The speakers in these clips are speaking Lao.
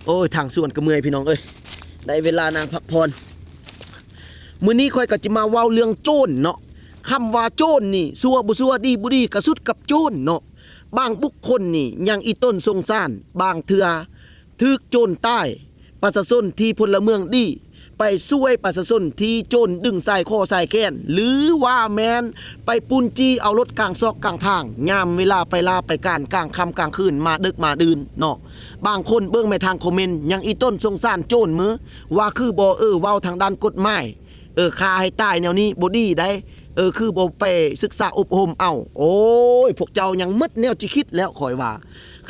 ໂອ້ຍ ທາງສວນກໍເມື່ອຍພີ່ນ້ອງເອີຍ ໄດ້ເວລານາງພັກຜ່ອນ. ມື້ນີ້ຂ້ອຍກໍຈະມາເວົ້າເລື່ອງໂຈນເນາະ. ຄຳວ່າໂຈນນີ້ ຊົ່ວບໍ່ຊົ່ວ ດີບໍ່ດີ ກໍສຸດກັບໂຈນເນາະ. ບາງບຸກຄົນນີ້ຍັງອີ່ຕົນສົງສານ, ບາງເທື່ອຖືກໂຈນຕາຍ. ປະຊາຊົນທີ່ພົນລະເມືອງດີ ໄປຊ່ວຍປະຊາຊົນທີ່ໂຈນດຶງສາຍຄໍສາຍແຂນ ຫຼືວ່າແມ່ນໄປປຸ້ນຈີ້ເອົາລົດກາງຊອກກາງທາງ ຍາມເວລາໄປລາໄປການກາງຄ່ຳກາງຄືນ ມາດຶກມາດື່ນເນາະ. ບາງຄົນເບິ່ງແມ່ທາງຄອມເມັນ ຍັງອີ່ຕົນສົງສານໂຈນເມີ ວ່າຄືບໍ່ ເອີ ເວົ້າທາງດ້ານກົດໝາຍ ເອີ ຂ້າໃຫ້ຕາຍແນວນີ້ບໍ່ດີໃດ໋ ເອີ ຄືບໍ່ໄປສຶກສາອົບຮົມເອົາ. ໂອ້ຍ ພວກເຈົ້າຍັງໝົດແນວຊິຄິດແລ້ວ ຂ້ອຍວ່າ.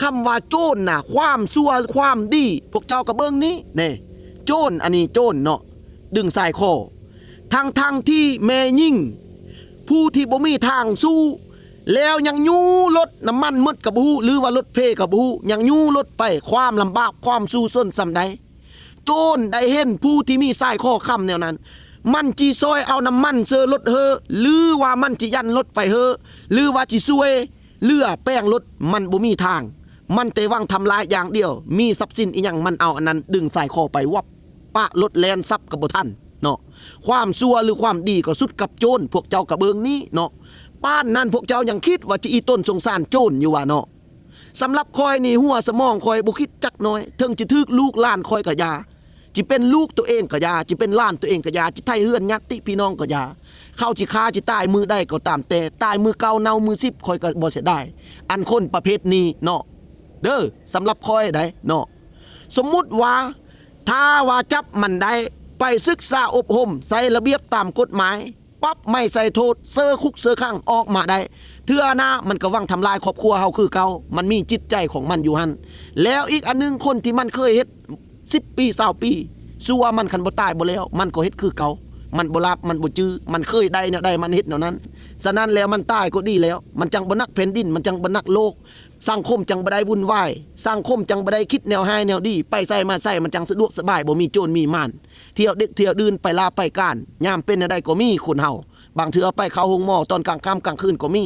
ຄຳວ່າໂຈນນະ ຄວາມຊົ່ວ ຄວາມດີ ພວກເຈົ້າກໍເບິ່ງນີ້ແນ່ ໂຈນ ອັນນີ້ໂຈນເນາະ ດຶງສາຍຄໍ ທັງໆທີ່ແມ່ຍິງ ຜູ້ທີ່ບໍ່ມີທາງສູ້ ແລ້ວຍັງຍູ້ລົດ ນ້ຳມັນໝົດກໍບໍ່ຮູ້ ຫຼືວ່າລົດເພກໍບໍ່ຮູ້ ຍັງຍູ້ລົດໄປ ຄວາມລຳບາກ ຄວາມສູ້ຊົນສ່ຳໃດ. ໂຈນໄດ້ເຫັນຜູ້ທີ່ມີສາຍຄໍຄຳແນວນັ້ນ ມັນຊິຊ່ອຍເອົານ້ຳມັນເຊີລົດເຮີ ຫຼືວ່າມັນຊິຢັນລົດໄປເຮີ ຫຼືວ່າຊິຊ່ວຍເຫຼືອແປງລົດ ມັນບໍ່ມີທາງ ມັນແຕ່ຫວັງທຳລາຍຢ່າງດຽວ ມີຊັບສິນອີ່ຫຍັງມັນເອົາອັນນັ້ນ ດຶງສາຍຄໍໄປວັບ ປະລົດແລ່ນສັບກໍບໍ່ທັນເນາະ. ຄວາມຊົ່ວ ຫຼື ຄວາມດີກໍສຸດກັບໂຈນ ພວກເຈົ້າກໍເບິ່ງນີ້ເນາະ. ປານນັ້ນພວກເຈົ້າຍັງຄິດວ່າຈະອີ່ຕົນສົງສານໂຈນຢູ່ຫວາເນາະ. ສຳລັບຂ້ອຍນີ້ ຫົວສະໝອງຂ້ອຍບໍ່ຄິດຈັກໜ້ອຍ ເຖິງຈະຖືກລູກຫຼານຂ້ອຍກໍຢ່າ ຊິເປັນລູກໂຕເອງກໍຢ່າ ຊິເປັນຫຼານໂຕເອງກໍຢ່າ ຊິໄຖເຮືອນຍາດຕິພີ່ນ້ອງກໍຢ່າ ເຂົາຊິຂ້າຊິຕາຍມື້ໃດກໍຕາມແຕ່ ຕາຍມື້ເກົ້າເນົ່າມື້ສິບ ຂ້ອຍກໍບໍ່ເສຍດາຍ ອັນຄົນປະເພດນີ້ເນາະ ເດີ ສຳລັບຂ້ອຍໃດ໋ເນາະ. ສົມມຸດວ່າ ຖ້າວ່າຈັບມັນໄດ້ ໄປສຶກສາອົບຮົມ ໃຊ້ລະບຽບຕາມກົດໝາຍ ປັບໃໝໃສ່ໂທດ ເຊີຄຸກເຊີຂັງ ອອກມາໄດ້ ເທື່ອໜ້າມັນກໍຫວັງທຳລາຍຄອບຄົວເຮົາຄືເກົ່າ. ມັນມີຈິດໃຈຂອງມັນຢູ່ຫັ້ນ. ແລ້ວອີກອັນໜຶ່ງ ຄົນທີ່ມັນເຄີຍເຮັດສິບປີ ຊາວປີ ຊົ່ວມັນ ຄັນບໍ່ຕາຍບໍ່ແລ້ວ ມັນກໍເຮັດຄືເກົ່າ. ມັນບໍ່ລາບ ມັນບໍ່ຈື່ ມັນເຄີຍໄດ້ແນວໃດ ມັນເຮັດແນວນັ້ນ. ສະນັ້ນແລ້ວ ມັນຕາຍກໍດີແລ້ວ ມັນຈັ່ງບໍ່ໜັກແຜ່ນດິນ ມັນຈັ່ງບໍ່ໜັກໂລກ ສັງຄົມຈັ່ງບໍ່ໄດ້ວຸ່ນວາຍ ສັງຄົມຈັ່ງບໍ່ໄດ້ຄິດແນວຮ້າຍແນວດີ ໄປໃສມາໃສມັນຈັ່ງສະດວກສະບາຍ ບໍ່ມີໂຈນມີມານ ທ່ຽວເດັກທ່ຽວດື່ນ ໄປລາໄປການ ຍາມເປັນແນວໃດກໍມີຄົນເຮົາ. ບາງເທື່ອໄປເຂົ້າໂຮງໝໍຕອນກາງຄ່ຳກາງຄືນກໍມີ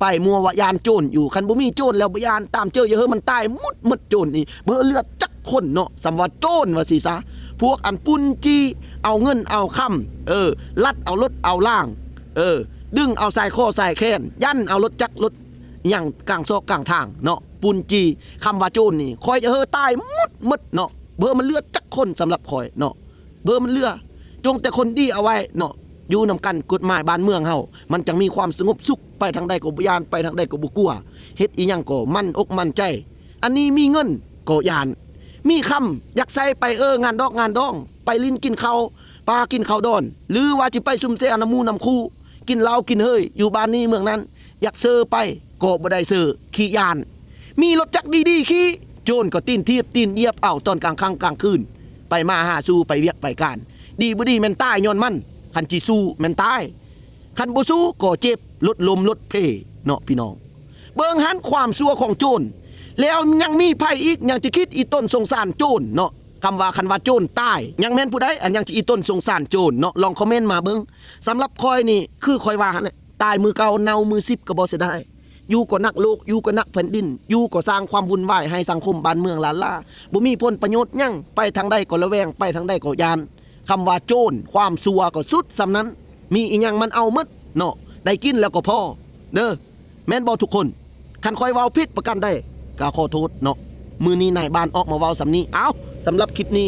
ໄປມົວວ່າຢ້ານໂຈນຢູ່. ຄັນບໍ່ມີໂຈນແລ້ວບໍ່ຢ້ານ ຕາມເຈີຢ່າເຮີມັນຕາຍໝົດ ໝົດໂຈນນີ້ ບໍ່ເຫຼືອຈັກຄົນເນາະ. ສຳວ່າໂຈນວ່າຊີ້ຊະ ພວກອັນປຸ້ນຈີ້ ເອົາເງິນເອົາຄຳ ເອີ ລັດເອົາລົດເອົາລາງ ເອີ ດຶງເອົາສາຍຄໍສາຍແຂນ ຢັນເອົາລົດຈັກລົດຫຍັງກາງຊອກກາງທາງເນາະ ປຸ້ນຈີ້. ຄຳວ່າໂຈນນີ້ ຂ້ອຍຈະເຮີຕາຍໝົດໝົດເນາະ ບໍ່ເຫຼືອຈັກຄົນສຳລັບຂ້ອຍເນາະ ບໍ່ເຫຼືອ. ຈົ່ງແຕ່ຄົນດີເອົາໄວ້ເນາະ ຢູ່ນຳກັນ ກົດໝາຍບ້ານເມືອງເຮົາ ມັນຈັ່ງມີຄວາມສະຫງົບສຸກ ໄປທາງໃດກໍບໍ່ຢ້ານ ໄປທາງໃດກໍບໍ່ກົວ ເຮັດອີ່ຫຍັງກໍໝັ້ນອົກໝັ້ນໃຈ. ອັນນີ້ມີເງິນກໍຢ້ານ ມີຄຳຢາກໃຊ້ໄປ ເອີ ງານດອກງານດອງ ໄປຫຼິ້ນກິນເຂົ້າປ່າກິນເຂົ້າດອນ ຫຼືວ່າຊິໄປຊຸມແຊວນຳໝູ່ນຳຄູ່ ກິນເຫຼົ້າກິນເຮີຍ ຢູ່ບ້ານນີ້ເມືອງນັ້ນ ຢາກເຊີໄປກໍບໍ່ໄດ້ເຊີ ຂີ້ຢ້ານ. ມີລົດຈັກດີໆຂີ່ ໂຈນກໍຕີນຖີບຕີນຢຽບເອົາຕອນກາງຄ່ຳກາງຄືນ ໄປມາຫາສູ່ ໄປວຽກໄປການ. ດີບໍ່ດີແມ່ນຕາຍຍ້ອນມັນ ຄັນຊິສູ້ແມ່ນຕາຍ ຄັນບໍ່ສູ້ກໍເຈັບ ລົດລົ້ມລົດເພເນາະພີ່ນ້ອງ. ເບິ່ງຫັ້ນຄວາມຊົ່ວຂອງໂຈນ ແລ້ວຍັງມີໃຜອີກ ຍັງຈະຄິດອີ່ຕົນສົງສານໂຈນເນາະ. ຄຳວ່າ ຄັນວ່າໂຈນຕາຍ ຍັງແມ່ນຜູ້ໃດ ອັນຍັງຈະອີ່ຕົນສົງສານໂຈນເນາະ ລອງຄອມເມັນມາເບິ່ງ. ສຳລັບຂ້ອຍນີ້ ຄືຂ້ອຍວ່າຫັ້ນແຫຼະ ຕາຍມື້ເກົ້າເນົ່າມື້ສິບກໍບໍ່ເສຍດາຍ. ຢູ່ກໍໜັກໂລກ ຢູ່ກໍໜັກແຜ່ນດິນ ຢູ່ກໍສ້າງຄວາມວຸ່ນວາຍໃຫ້ສັງຄົມບ້ານເມືອງລ້ານລາ ບໍ່ມີຜົນປະໂຫຍດຫຍັງ ໄປທາງໃດກໍລະແວງ ໄປທາງໃດກໍຢ້ານ. ຄຳວ່າໂຈນ ຄວາມຊົ່ວກໍສຸດສ່ຳນັ້ນ ມີອີ່ຫຍັງມັນເອົາໝົດເນາະ ໄດ້ກິນແລ້ວກໍພໍເດີ ແມ່ນບໍ່ທຸກຄົນ? ຄັນຂ້ອຍເວົ້າຜິດປະການໃດກໍຂໍໂທດເນາະ. ມື້ນີ້ນາຍບ້ານອອກມາເວົ້າສ່ຳນີ້. ເອົ້າ ສຳລັບຄລິບນີ້